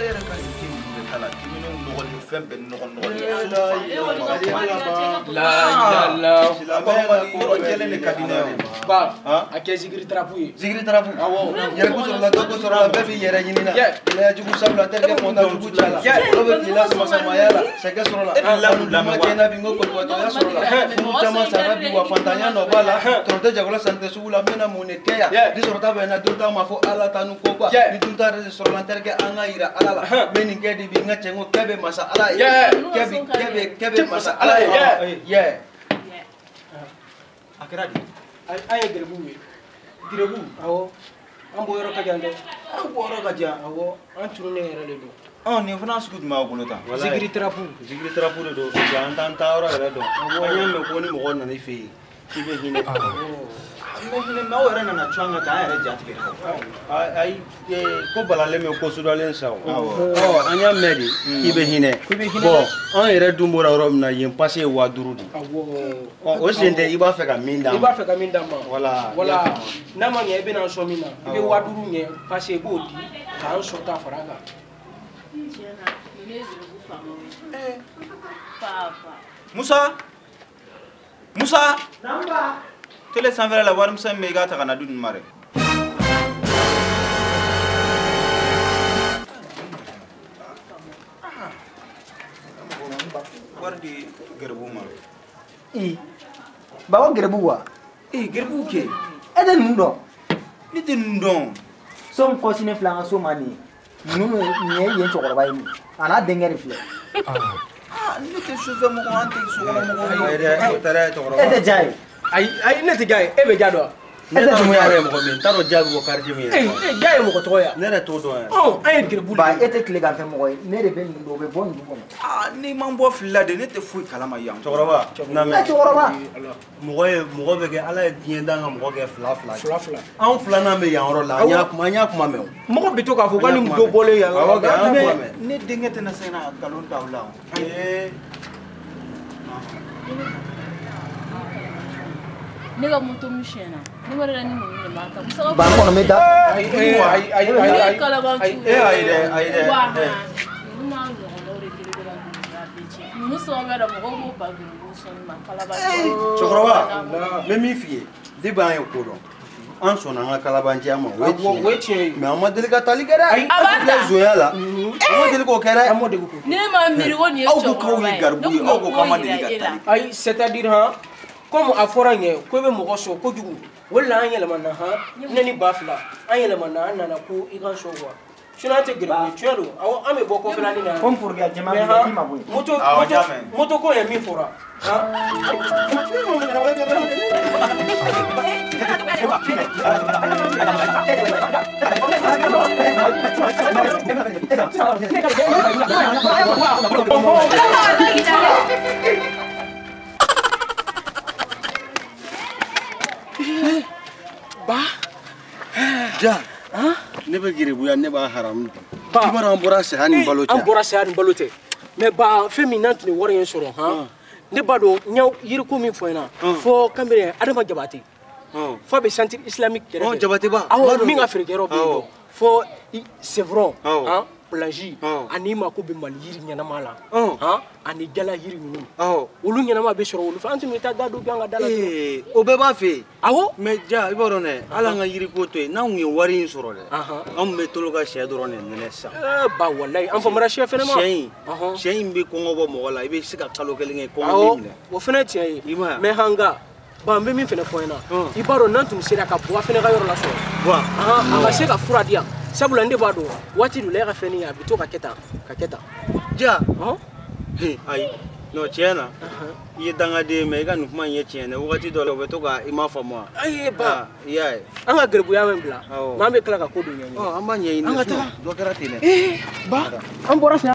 Yɛrɛ ka nin ninnu bɛ k'a la kiminɛnw nɔgɔlen fɛn bɛɛ nɔgɔ nɔgɔlen. La la yɔrɔ jɛlen de ka di ne ye. Ba a kɛ zigiri tarapu ye. Zigiri tarapu. Awɔ. Yɛrɛ ko sɔrɔ la dɔ ko sɔrɔ la bɛɛ b'i yɛrɛ ɲini na. Gɛlɛya jugu sabula terikɛ kɔnta jugu cɛ la. Dɔw bɛ tile la sama samaya la sɛgɛ sɔrɔ la. Kuma tiɲɛna bi n ko kolibatɔya sɔrɔ la. Furu caman sara bi wa fantanya nɔ b'a la. Tɔnɔ tɛ jago la sanni tɛ sugu la n bɛna mun de kɛ yan. Ni sɔrɔta bɛ n na dun ta ma fɔ ala ta nu ko kuwa. Ni dun ta yɛrɛ sɔrɔ la n terikɛ an ka yira ala la. N bɛ nin kɛ de bi n ka cɛ n ko kɛ bɛ masa ala ye. Kɛ bi kɛ bɛ kɛ bɛ masa ala ye. A kɛra di? An ye geribuw ye. Geribu? Awɔ. An bɔ yɔrɔ ka jan dɛ. An bɔ yɔrɔ ka jan. Awɔ. An tununnen yɛrɛ de don. Ɔ nin fana sugu jumɛn b'aw bolo tan? Zigiri tarapu. Zigiri tarapu de don. An t'an taayɔrɔ yɛrɛ dɔn. An y'a mɛn ko ni mɔgɔ nana i fɛ yen k'i bɛ hinɛ. An bɛ hinɛ mɛ aw yɛrɛ nana cun an kan tan an yɛrɛ ja tigɛra. Ayi ko balalen bɛ ko sudalen sa o. Ɔ an y'a mɛn de k'i bɛ hinɛ. Bɔn an yɛrɛ dun bɔra yɔrɔ min na yen pase ye 5000 de. Ɔ o sen tɛ i b'a fɛ ka min d'an ma. I b'a fɛ ka min d'an ma. Wala. Wala n'a ma ɲɛ i bɛna an sɔn min na i bɛ 5000 ɲɛ pase i b'o di k'an sɔn ta fara a kan. Tiɲɛ na ninnu ye geribu faamaw ye. Papa. Musa. Musa. Namba. Télé sanfɛla la warimisɛn min bɛ i k'a ta ka na di ninnu ma dɛ. Wari di geribu ma. Ee ba ko geribu wa? Ee geribu kɛ. E tɛ ninnu dɔn? Ne tɛ ninnu dɔn. So min kɔsinen filɛ an ka so ma nin ye ninnu nin ye yen cɛkɔrɔba ye nin a n'a denkɛ de filɛ. Ne tɛ sufɛ mɔgɔ an tɛ sokɔnɔ mɔgɔ. Ayi dɛ o tɛ dɛ cɛkɔrɔba. E tɛ ja ye. Ayi ayi ne tɛ ja ye e bɛ ja dɔn wa? Ne t'a dɔn yɛrɛ ye mɔgɔ min ye n t'a dɔn ja bɛ bɔ quartier min yɛrɛ. Ee ja ye mɔgɔ tɔgɔ ye wa? Ne yɛrɛ t'o dɔn yɛrɛ. Ɔ an ye geribu de ye. Ba e tɛ tileganfɛ mɔgɔ ye ne de bɛ ninnu dɔn o bɛ bɔ nin du kɔnɔ. Aa n'i ma n bɔ fili la de ne tɛ foyi kalama yan. Cɛkɔrɔba na mɛn. Cɛkɔrɔba. Mɔgɔ ye mɔgɔ bɛ kɛ ala ye diɲɛ dan ka mɔgɔ kɛ fila fila. Fila fila. Anw filanan bɛ yan yɔrɔ la an y'a kuma mɛn o. Mɔgɔ bɛ to k'a fɔ k'an ni dɔ bɔlen yan yɔrɔ la. Ne denkɛ tɛna se ka nkalon da aw la o. Ne ka moto min siɲɛna ne ma deli ni ninnu de b'a ta. Ba n kɔnɔ bɛ da. Ayi ayi ayi ayi ayi dɛ ayi dɛ. Wa ninnu n'a ɲɔgɔnnaw de kɛlen bɛ ka geribuya bɛɛ tiɲɛ. Ninnu sababuya la mɔgɔw b'o ban geribu sɔnni ma kalaban. Cɛkɔrɔba n bɛ min f'i ye depuis an ye ko dɔn an sɔnna an ka kalabanciya ma o ye tiɲɛ ye mais an ma deli ka tali kɛ dɛ. Ayi a b'a ta. An filɛ zonya la an ma deli k'o kɛ dɛ. An m'o deli k'o kɛ. Ne ma miiri ko nin ye Aw ko k'aw cɛkɔrɔba ye ye. garibu ye aw ko k'aw ma deli ka tali kɛ. Ayi c'est à dire han comme a fɔra n ye ko i bɛ mɔgɔ sɔn kojugu o de la an yɛlɛmana han ne ni ba fila an yɛlɛmana an nana ko i ka n sɔn quoi sinon an tɛ geribu ye tiɲɛ don awɔ an bɛ bɔ kɔfɛla ni na yan. Ko n forokɛ jɛman b'i la k'i ma bɔ yen. Moto Awɔ, n y'a mɛn. moto ko ye min fɔra han. Ba Ja ne bɛ geribuya ne b'a haramu dun. Ba. I b'a dɔn an bɔra saya ni balo cɛ. An bɔra saya ni balo cɛ mais ba fɛn min n'an tun ye wari in sɔrɔ han ne b'a dɔn n ye yiriko min fɔ n ɲɛna fɔ kanbere Adama Jabate f'a bɛ centre islamique kɛrɛfɛ. Jabate ba. Awɔ min ka feerekɛyɔrɔ bɛ yen nɔ fɔ chevron Awɔ. han planji Awɔ. ani mako bɛ Mali yiri ɲɛnama la Ɔn. han ani jala yiri ninnu Awɔ. olu ɲɛnama bɛ sɔrɔ olu fɛ an tun bɛ taa ga dɔ an ka da la. Ee o bɛɛ b'a fɛ yen. Awɔ. Mais ja i b'a dɔn dɛ hali an ka yiriko to yen n'an kun ye wari in sɔrɔ dɛ Ahan. an kun bɛ tolo ka sɛ dɔrɔn de nɛnɛ sisan. Ba walayi an famana sɛ fɛnɛ ma. Sɛ in Ɔhɔn. sɛ in bɛ kɔngɔ bɔ mɔgɔ la i bɛ se ka kalo kelen kɛ kɔngɔ Awɔ b'i minɛ. o fɛnɛ ye tiɲɛ ye I m'a ye wa? mais hanga ba n bɛ min fɛnɛ fɔ n ɲɛna i b'a dɔn n'an tun sera ka Buwa fɛnɛ ka yɔrɔ lasɔrɔ. Buwa. Ahan, a ka se ka fura di yan sabula ne b'a dɔn waati dɔ la e ka fɛn nin a bɛ to ka kɛ tan ka kɛ tan. Ja. Ɔhɔn. Ayi non tiɲɛ na i ye dangaden ye mais i ka nin kuma in ye tiɲɛ dɛ wagati dɔ la o bɛ to ka i m'a faamu wa. Ayi ba. I y'a ye. An ka geribuya min bila Awɔ. n'an bɛ tila ka ko dɔ ɲɛɲini. Ɔ an b'a ɲɛɲini An ka sinon taga. dɔ kɛra ten dɛ. Ee ba an bɔra saya.